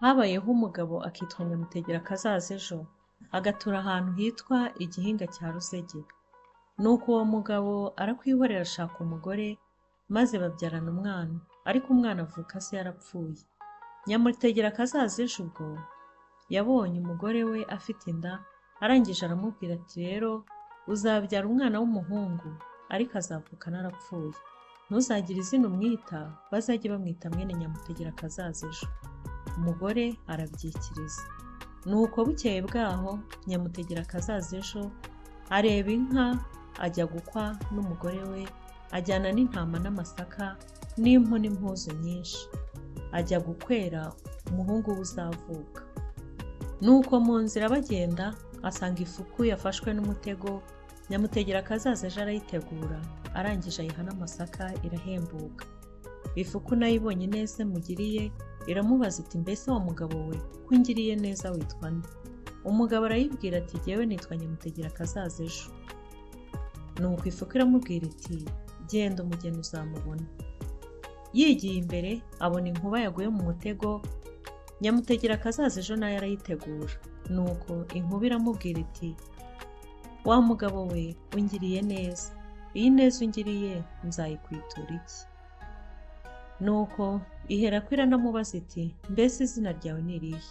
Habayeho umugabo akitwa Nyamutegerakazazejo, agatura ahantu hitwa Igihinga cya Ruzege. Nuko uwo mugabo arakwihorera ashaka umugore, maze babyarana umwana, ariko umwana avuka se yarapfuye. Nyamutegerakazazejo ubwo yabonye umugore we afite inda, arangije aramubwira ati rero uzabyara umwana w'umuhungu, ariko azavuka narapfuye. Ntuzagire izina umwita, bazajye bamwita mwene Nyamutegerakazazejo. Umugore arabyikiriza. Nuko bukeye bwaho Nyamutegerakazazejo areba inka, ajya gukwa n'umugore we, ajyana n'intama n'amasaka n'impu n'impuzu nyinshi, ajya gukwera umuhungu we uzavuka. Nuko mu nzira bagenda asanga ifuku yafashwe n'umutego, Nyamutegerakazazejo arayitegura, arangije ayiha n'amasaka irahembuka. Ifuku nayo ibonye ineza imugiriye, iramubaza iti mbese wa mugabo we ko ungiriye neza witwa nde? Umugabo arayibwira ati jyewe nitwa Nyamutegerakazazejo. Nuko ifuku iramubwira iti genda umugeni uzamubona. Yigiye imbere abona inkuba yaguye mu mutego, Nyamutegerakazazejo nayo arayitegura. Nuko inkuba iramubwira iti wa mugabo we ungiriye neza, iyi neza ungiriye nzayikwitura iki? Nuko iherako iranamubaza iti mbese izina ryawe ni irihe?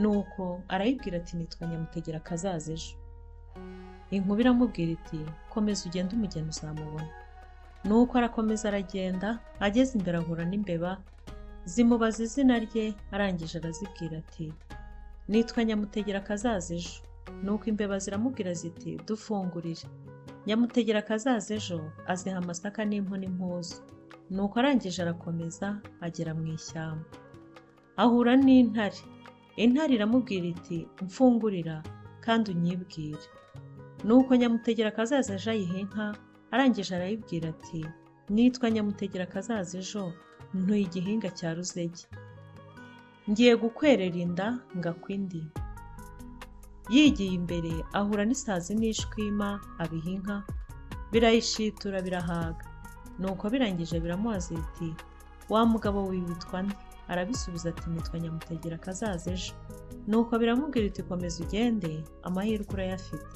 Nuko arayibwira ati nitwa Nyamutegerakazazejo. Inkuba iramubwira iti komeza ugende umugeni uzamubona. Nuko arakomeza aragenda, ageze imbere ahura n'imbeba, zimubaza izina rye, arangije arazibwira ati nitwa Nyamutegerakazazejo. Nuko imbeba ziramubwira ziti dufungurire. Nyamutegerakazazejo aziha amasaka n'impu n'impuzu. Nuko arangije arakomeza agera mu ishyamba, ahura n'intare. Intare iramubwira iti mfungurira kandi unyibwire. Nuko Nyamutegerakazazejo ayiha inka, arangije arayibwira ati nitwa Nyamutegerakazazejo, ntuye Igihinga cya Ruzege, ngiye gukwerera inda ngakwa indi. Yigiye imbere ahura n'isazi n'ishwima, abiha inka, birayishitura birahaga. Nuko birangije biramubaza biti wa mugabo we witwa nde? Arabisubiza ati nitwa Nyamutegerakazazejo. Nuko biramubwira iti komeza ugende, amahirwe urayafite.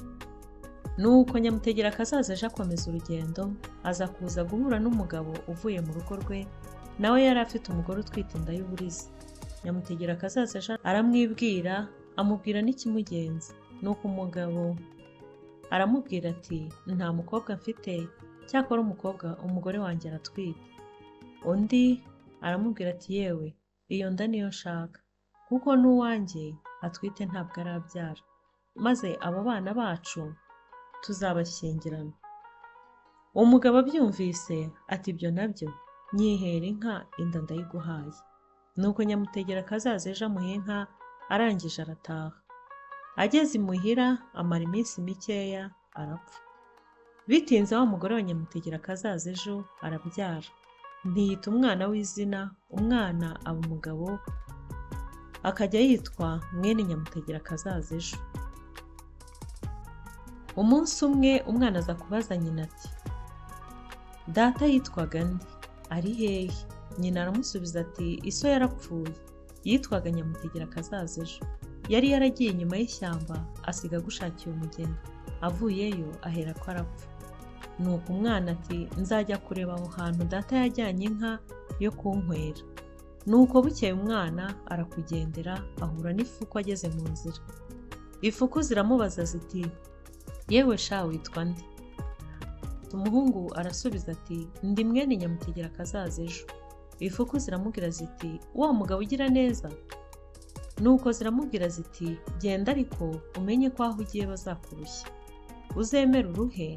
Nuko Nyamutegerakazazejo akomeza urugendo, aza kuza guhura n'umugabo uvuye mu rugo rwe, nawe yari afite umugore utwite inda y'uburiza. Nyamutegerakazazejo aramwibwira, amubwira n'ikimugenza. Nuko umugabo aramubwira ati nta mukobwa mfite, cyakora umukobwa umugore wanjye aratwite. Undi aramubwira ati yewe iyo nda niyo nshaka, kuko n'uwanjye atwite ntabwo arabyara, maze abo bana bacu tuzabashyingirana. Umugabo abyumvise ati ibyo nabyo nyihera inka, inda ndayiguhaye. Nuko Nyamutegerakazazejo amuha inka, arangije arataha. Ageze imuhira amara iminsi mikeya arapfa. Bitinze wa mugore wa Nyamutegerakazazejo arabyara, ntiyita umwana w'izina, umwana aba umugabo, akajya yitwa mwene Nyamutegerakazazejo. Umunsi umwe umwana aza kubaza nyina ati data yitwaga nde? Ari hehe? Nyina aramusubiza ati iso yarapfuye, yitwaga Nyamutegerakazazejo. Yari yaragiye inyuma y'ishyamba asiga agushakiye umugeni, avuyeyo aherako arapfa. Nuko umwana ati nzajya kureba aho hantu data yajyanye inka yo kunkwera. Nuko bukeye umwana arakugendera, ahura n'ifuku ageze mu nzira. Ifuku ziramubaza ziti yewe sha witwa nde? Umuhungu arasubiza ati ndi mwene Nyamutegerakazazejo. Ifuku ziramubwira ziti wa mugabo ugira neza? Nuko ziramubwira ziti genda ariko umenye ko aho ugiye bazakurushya, uzemere uruhe,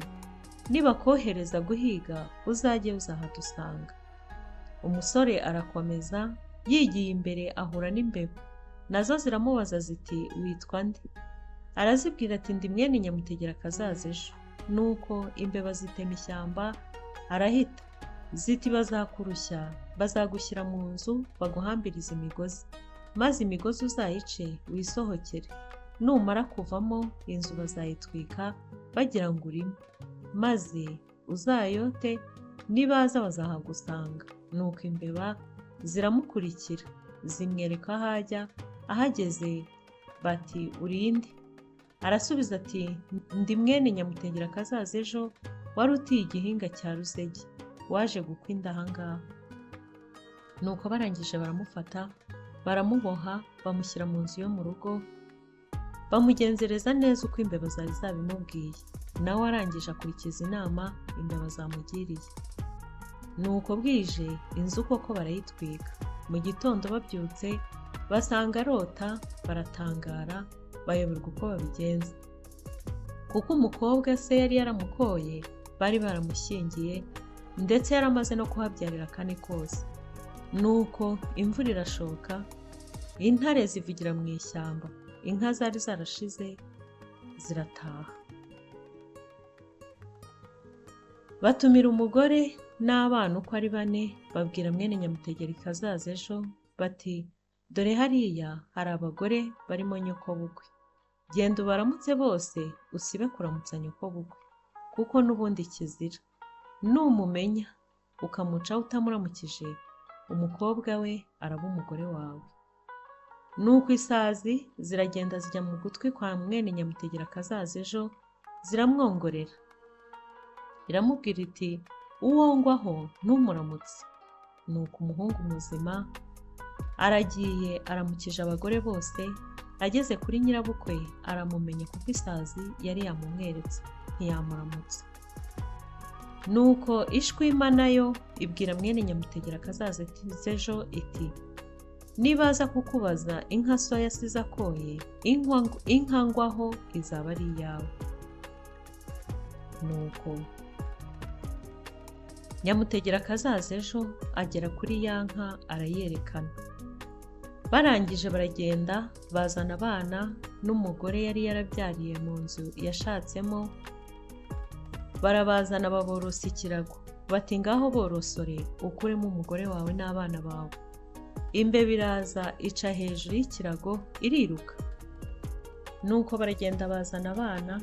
nibakohereza guhiga uzajye uzahadusanga. Umusore arakomeza, yigiye imbere ahura n'imbeba, nazo ziramubaza ziti witwa nde? Arazibwira ati ndi mwene Nyamutegerakazazejo. Nuko imbeba zitema ishyamba arahita, ziti bazakurushya, bazagushyira mu nzu baguhambirize imigozi, maze imigozi uzayice wisohokere, numara kuvamo inzu bazayitwika bagira ngo urimo, maze uzayote, nibaza bazahagusanga. Nuko imbeba ziramukurikira, zimwereka aho ajya. Ahageze bati uri nde? Arasubiza ati ndi mwene Nyamutegera akazaza ejo, wari utiye igihinga cya Rusege, waje gukwa inda aha ngaha. Nuko barangije baramufata, baramuboha, bamushyira mu nzu yo mu rugo, bamugenzereza neza uko imbeba zari zabimubwiye. Nawe arangije akurikiza inama imbeba zamugiriye. Nuko bwije inzu koko barayitwika. Mu gitondo babyutse basanga arota, baratangara, bayoberwa uko babigenza. Kuko umukobwa se yari yaramukoye, bari baramushyingiye, ndetse yaramaze no kuhabyarira kane kose. Nuko imvura irashoka, intare zivugira mu ishyamba, inka zari zarashize zirataha. Batumira umugore n'abana uko ari bane, babwira mwene Nyamutegera ikazaza ejo bati dore hariya hari abagore barimo nyokobukwe, genda ubaramutse bose, usibe kuramutsa nyokobukwe, kuko n'ubundi kizira. Numumenya ukamucaho utamuramukije, umukobwa we araba umugore wawe. Nuko isazi ziragenda zijya mu gutwi kwa mwene Nyamutegera akazaza ejo, ziramwongorera. Iramubwira iti uwo ngwaho ntumuramutse. Nuko umuhungu muzima aragiye aramukije abagore bose, ageze kuri nyirabukwe aramumenya kuko isazi yari yamumweretse, ntiyamuramutsa. Nuko ishwima nayo ibwira mwene Nyamutegera akazaza ejo iti nibaza kukubaza inka so yasize akoye, inka ngwaho izaba ari iyawe. Nuko Nyamutegera akazaza ejo agera kuri ya nka arayerekana. Barangije baragenda bazana abana n'umugore yari yarabyariye mu nzu yashatsemo, barabazana baborosa ikirago, bati ngaho borosore ukuremo umugore wawe n'abana bawe. Imbeba iraza ica hejuru y'ikirago iriruka. Nuko baragenda bazana abana,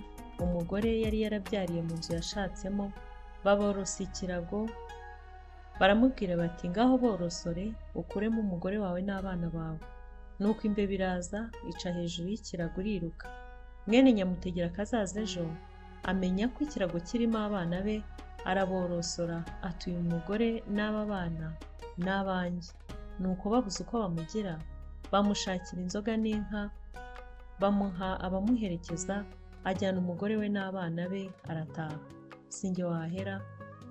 umugore yari yarabyariye mu nzu yashatsemo, baborosa ikirago, baramubwira bati ngaho borosore ukuremo umugore wawe n'abana bawe. Nuko imbeba iraza ica hejuru y'ikirago iriruka. Mwene Nyamutegera akazaza ejo amenya ko ikirago kirimo abana be, araborosora ati uyu mugore n'aba bana ni abanjye. Nuko babuze uko bamugira, bamushakira inzoga n'inka, bamuha abamuherekeza, ajyana umugore we n'abana be arataha. Si njye wahera,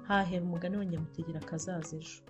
hahera umugani wa Nyamutegera akazaza ejo.